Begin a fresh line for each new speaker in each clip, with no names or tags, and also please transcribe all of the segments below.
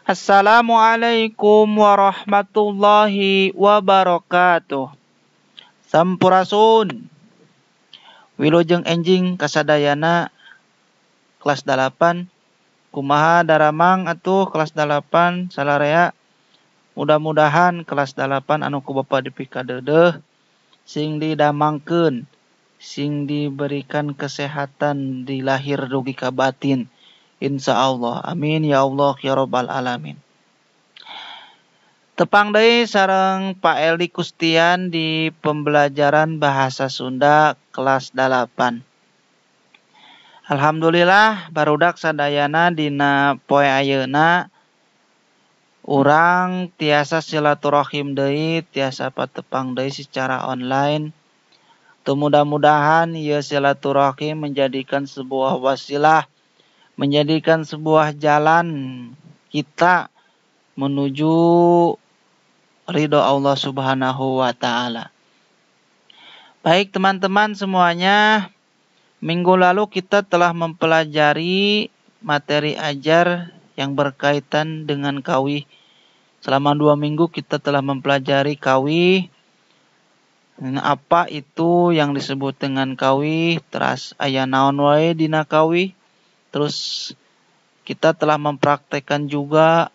Assalamualaikum warahmatullahi wabarakatuh. Sampurasun. Wilujeng enjing kasadayana kelas 8. Kumaha daramang atuh kelas 8 salarea. Mudah-mudahan kelas 8 anu ku Bapak dipikadeudeuh sing didamangkeun, sing diberikan kesehatan di lahir dugi ka batin. Insyaallah. Amin ya Allah ya rabbal alamin. Tepang deui sareng Pak Eldi Kustian di pembelajaran bahasa Sunda kelas 8. Alhamdulillah barudak sadayana dina poe ayeuna urang tiasa silaturahim deui, tiasa patepang deui secara online. Teu mudah-mudahan ieu silaturahim menjadikan sebuah wasilah, menjadikan sebuah jalan kita menuju ridho Allah Subhanahu wa taala. Baik teman-teman semuanya, minggu lalu kita telah mempelajari materi ajar yang berkaitan dengan kawih. Selama 2 minggu kita telah mempelajari kawih. Apa itu yang disebut dengan kawih, terus aya naon wae dina kawih. Terus kita telah mempraktekkan juga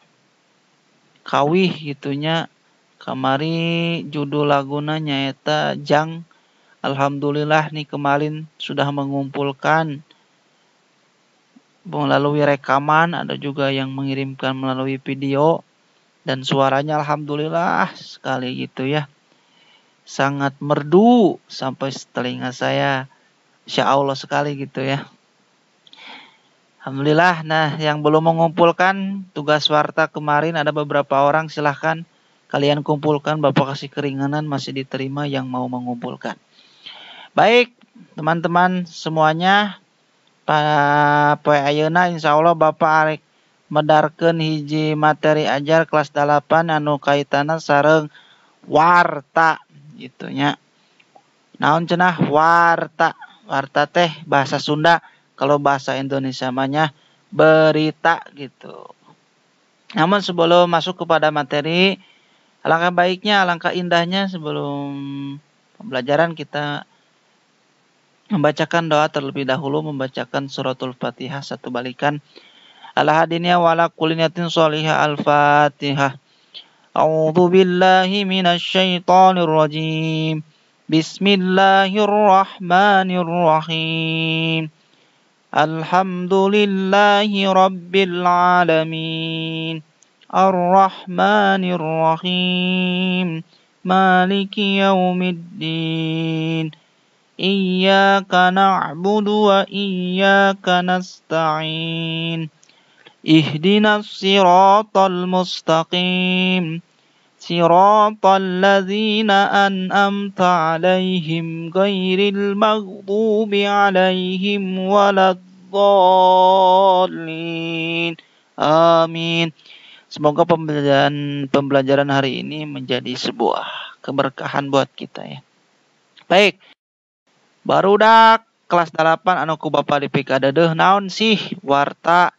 kawih gitunya. Kamari judul laguna nyaeta Jang. Alhamdulillah nih kemarin sudah mengumpulkan melalui rekaman, ada juga yang mengirimkan melalui video dan suaranya alhamdulillah sekali gitu ya. Sangat merdu sampai telinga saya, insya Allah sekali gitu ya. Alhamdulillah. Nah, yang belum mengumpulkan tugas warta kemarin ada beberapa orang, silahkan kalian kumpulkan. Bapak kasih keringanan, masih diterima yang mau mengumpulkan. Baik, teman-teman semuanya, poe ayeuna insyaallah Bapak arek medarkeun hiji materi ajar kelas 8 anu kaitanna sareng warta gitu nya. Naon cenah warta? Warta teh bahasa Sunda. Kalau bahasa Indonesia mah berita gitu. Namun sebelum masuk kepada materi, alangkah baiknya, alangkah indahnya sebelum pembelajaran kita membacakan doa terlebih dahulu, membacakan suratul Fatihah satu balikan. Ala hadinya wala kulinatin sholihah. Al-Fatihah. A'udzu billahi minasyaitonir rajim. Bismillahirrahmanirrahim. Alhamdulillahi rabbil alamin. Arrahmanir rahim. Maliki yaumiddin. Iyyaka na'budu wa iyyaka nasta'in. Ihdinas siratal mustaqim. Siratal ladzina an'amta 'alaihim ghairil maghdubi 'alaihim waladdallin. Amin. Semoga pembelajaran hari ini menjadi sebuah keberkahan buat kita ya. Baik. Barudak kelas 8 anu ku Bapak dipikadeudeuh naon sih warta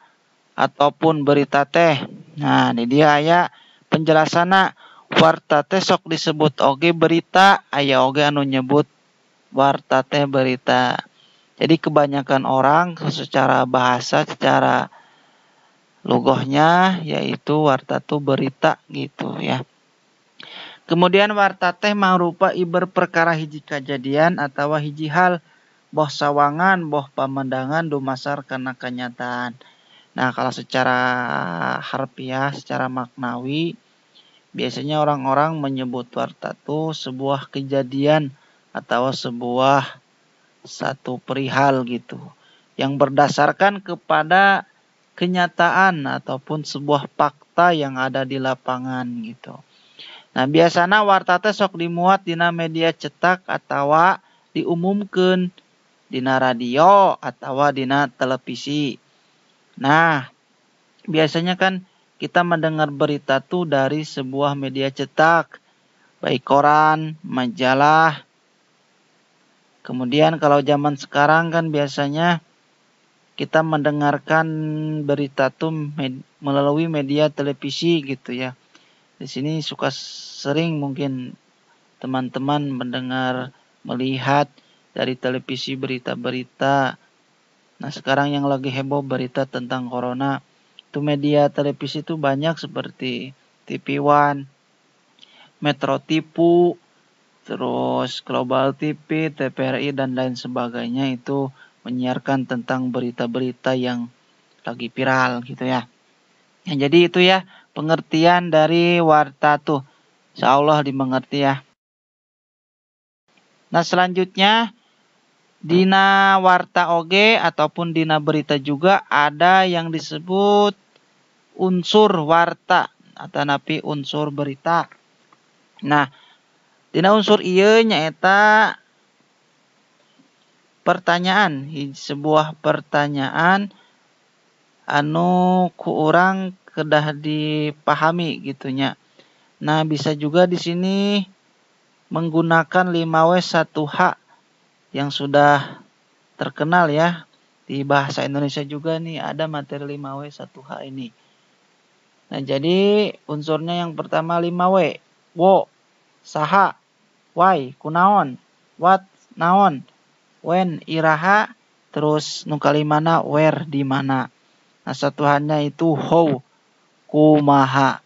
ataupun berita teh. Nah, ini dia aya penjelasanna. Warta teh sok disebut oge berita, aya oge anu nyebut warta teh berita. Jadi kebanyakan orang secara bahasa, secara lugohnya yaitu warta tuh berita gitu ya. Kemudian warta teh mangrupa iber perkara hiji kajadian atawa hiji hal, boh sawangan, boh pamandangan dumasar kana kenyataan. Nah, kalau secara harfiah, secara maknawi, biasanya orang-orang menyebut warta tuh sebuah kejadian atau sebuah satu perihal gitu, yang berdasarkan kepada kenyataan ataupun sebuah fakta yang ada di lapangan gitu. Nah, biasana warta teh sok dimuat dina media cetak atawa diumumkeun dina radio atawa dina televisi. Nah, biasanya kan kita mendengar berita tuh dari sebuah media cetak, baik koran, majalah. Kemudian kalau zaman sekarang kan biasanya kita mendengarkan berita tuh melalui media televisi gitu ya. Di sini suka sering mungkin teman-teman mendengar, melihat dari televisi berita-berita. Nah, sekarang yang lagi heboh berita tentang corona, itu media televisi itu banyak seperti TV One, Metro TV, terus Global TV, TVRI, dan lain sebagainya itu menyiarkan tentang berita-berita yang lagi viral gitu ya. Nah, jadi itu ya pengertian dari warta tuh. Insya Allah dimengerti ya. Nah, selanjutnya dina warta oge ataupun dina berita juga ada yang disebut unsur warta atanapi unsur berita. Nah, dina unsur ieu nyaeta pertanyaan, sebuah pertanyaan anu ku urang kedah dipahami gitunya. Nah, bisa juga di sini menggunakan 5W1H yang sudah terkenal ya. Di bahasa Indonesia juga nih ada materi 5W1H ini. Nah, jadi unsurnya yang pertama 5W. Wo, saha, why, kunaon, what, naon, when, iraha, terus nu kalimana, where, di mana. Nah, satuannya itu how, kumaha.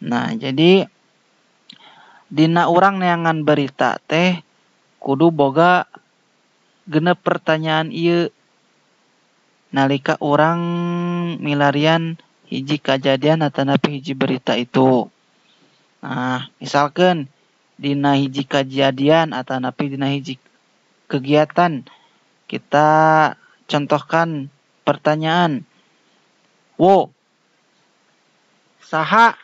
Nah, jadi dina urang neangan berita teh kudu boga genep pertanyaan ieu nalika urang milarian hiji kajadian atanapi hiji berita itu. Nah, misalkan dina hiji kajadian atanapi dina hiji kegiatan, kita contohkan pertanyaan. Wo, saha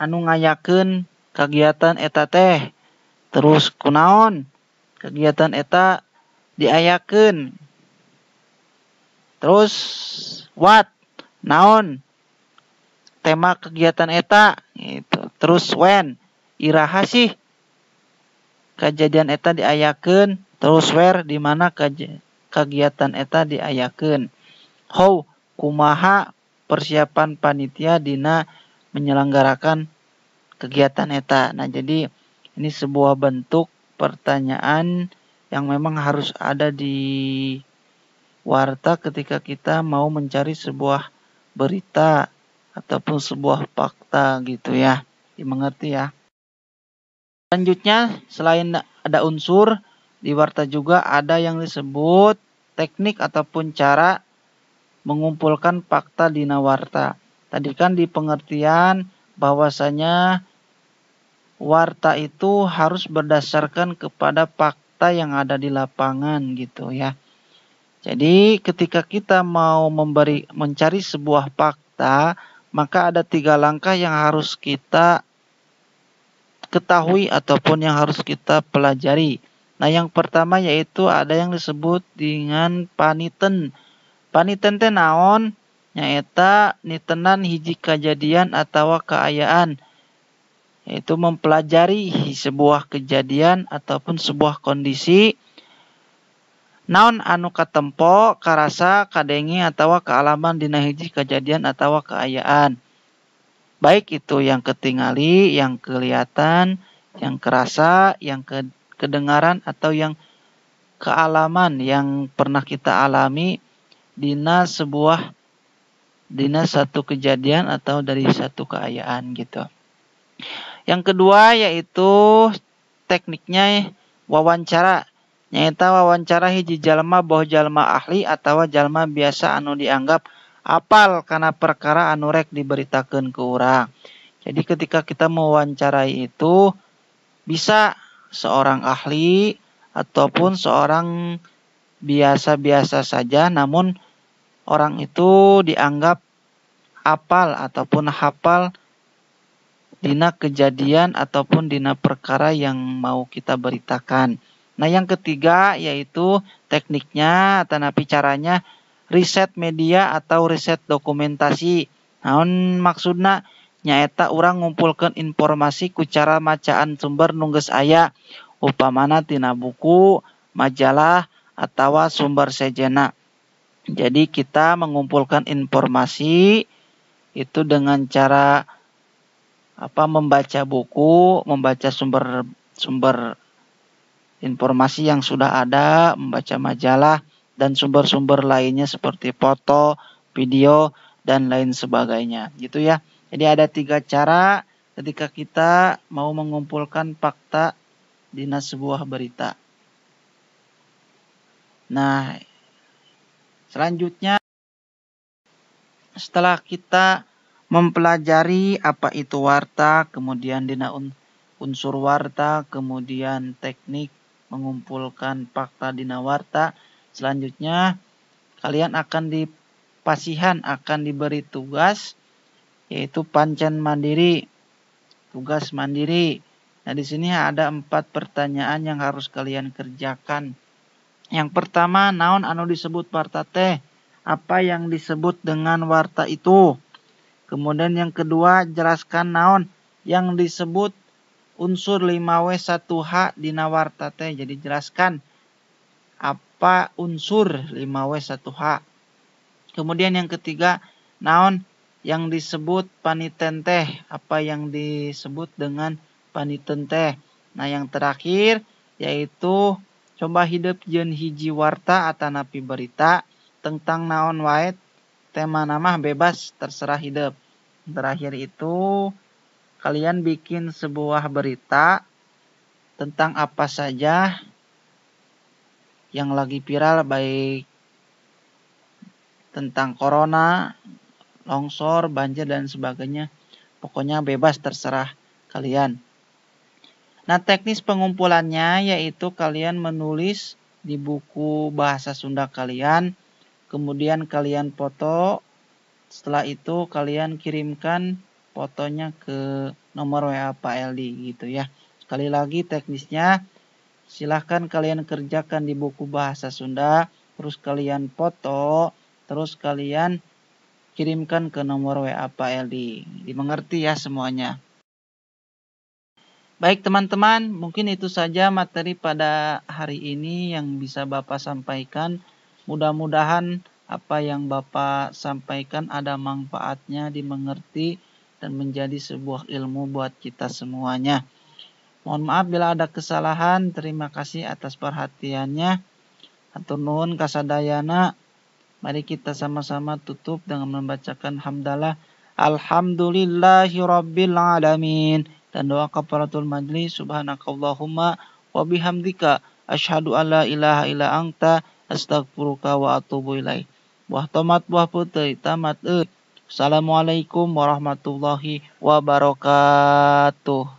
anu ngayakeun kegiatan eta teh? Terus kunaon kegiatan eta diayakeun? Terus what, naon tema kegiatan eta gitu. Terus when, iraha sih kejadian eta diayakeun? Terus where, di mana kegiatan eta diayakeun? How, kumaha persiapan panitia dina menyelenggarakan kegiatan eta. Nah, jadi ini sebuah bentuk pertanyaan yang memang harus ada di warta ketika kita mau mencari sebuah berita ataupun sebuah fakta gitu ya. Dimengerti ya. Selanjutnya, selain ada unsur di warta juga ada yang disebut teknik ataupun cara mengumpulkan fakta dina warta. Tadi kan di pengertian bahwasanya warta itu harus berdasarkan kepada fakta yang ada di lapangan gitu ya. Jadi ketika kita mau mencari sebuah fakta, maka ada 3 langkah yang harus kita ketahui ataupun yang harus kita pelajari. Nah, yang pertama yaitu ada yang disebut dengan paniten. Paniten teh naon? Nyaeta nitenan hiji kajadian atawa kaayaan, yaitu mempelajari sebuah kejadian ataupun sebuah kondisi naon anu katempo, karasa, kadenge atawa kealaman dina hiji kejadian atawa kaayaan. Baik itu yang ketingali, yang kelihatan, yang kerasa, yang kedengaran atau yang kealaman yang pernah kita alami dina satu kejadian atau dari satu keayaan gitu. Yang kedua yaitu tekniknya wawancara. Nyaeta wawancara hiji jalma boh jalma ahli atawa jalma biasa anu dianggap apal kana perkara anu rek diberitakeun ke urang. Jadi ketika kita mewawancarai itu bisa seorang ahli ataupun seorang biasa-biasa saja, namun orang itu dianggap apal ataupun hafal dina kejadian ataupun dina perkara yang mau kita beritakan. Nah, yang ketiga yaitu tekniknya atanapi caranya riset media atau riset dokumentasi. Naon maksudna? Nyaeta urang ngumpulkeun informasi ku cara macaan sumber nu geus aya, upamana tina buku, majalah, atawa sumber sejenna. Jadi kita mengumpulkan informasi itu dengan cara apa, membaca buku, membaca sumber-sumber informasi yang sudah ada, membaca majalah dan sumber-sumber lainnya seperti foto, video, dan lain sebagainya, gitu ya. Jadi ada 3 cara ketika kita mau mengumpulkan fakta dina sebuah berita. Nah, selanjutnya setelah kita mempelajari apa itu warta, kemudian dina unsur warta, kemudian teknik mengumpulkan fakta dina warta, selanjutnya kalian akan dipasihan, akan diberi tugas, yaitu pancen mandiri, tugas mandiri. Nah, di sini ada 4 pertanyaan yang harus kalian kerjakan. Yang pertama, naon anu disebut warta teh? Apa yang disebut dengan warta itu? Kemudian yang kedua, jelaskan naon yang disebut unsur 5W1H dina warta teh. Jadi jelaskan apa unsur 5W1H. Kemudian yang ketiga, naon yang disebut paniten teh? Apa yang disebut dengan paniten teh? Nah, yang terakhir yaitu coba hidup jeung hiji warta atanapi berita tentang naon wae, tema nama bebas terserah hidup. Terakhir itu kalian bikin sebuah berita tentang apa saja yang lagi viral, baik tentang corona, longsor, banjir, dan sebagainya. Pokoknya bebas terserah kalian. Nah, teknis pengumpulannya yaitu kalian menulis di buku bahasa Sunda kalian, kemudian kalian foto, setelah itu kalian kirimkan fotonya ke nomor WA Pak Eldi gitu ya. Sekali lagi teknisnya, silahkan kalian kerjakan di buku bahasa Sunda, terus kalian foto, terus kalian kirimkan ke nomor WA Pak Eldi. Dimengerti ya semuanya. Baik teman-teman, mungkin itu saja materi pada hari ini yang bisa Bapak sampaikan. Mudah-mudahan apa yang Bapak sampaikan ada manfaatnya, dimengerti, dan menjadi sebuah ilmu buat kita semuanya. Mohon maaf bila ada kesalahan. Terima kasih atas perhatiannya. Hatur nuhun kasadayana. Mari kita sama-sama tutup dengan membacakan hamdalah. Alhamdulillahirabbil alamin. Dan doa kafaratul majlis, subhanakallahumma wa bihamdika asyhadu an la ilaha illa anta astaghfiruka wa atubu ilaik. Buah tomat buah putih tamat. Assalamualaikum warahmatullahi wabarakatuh.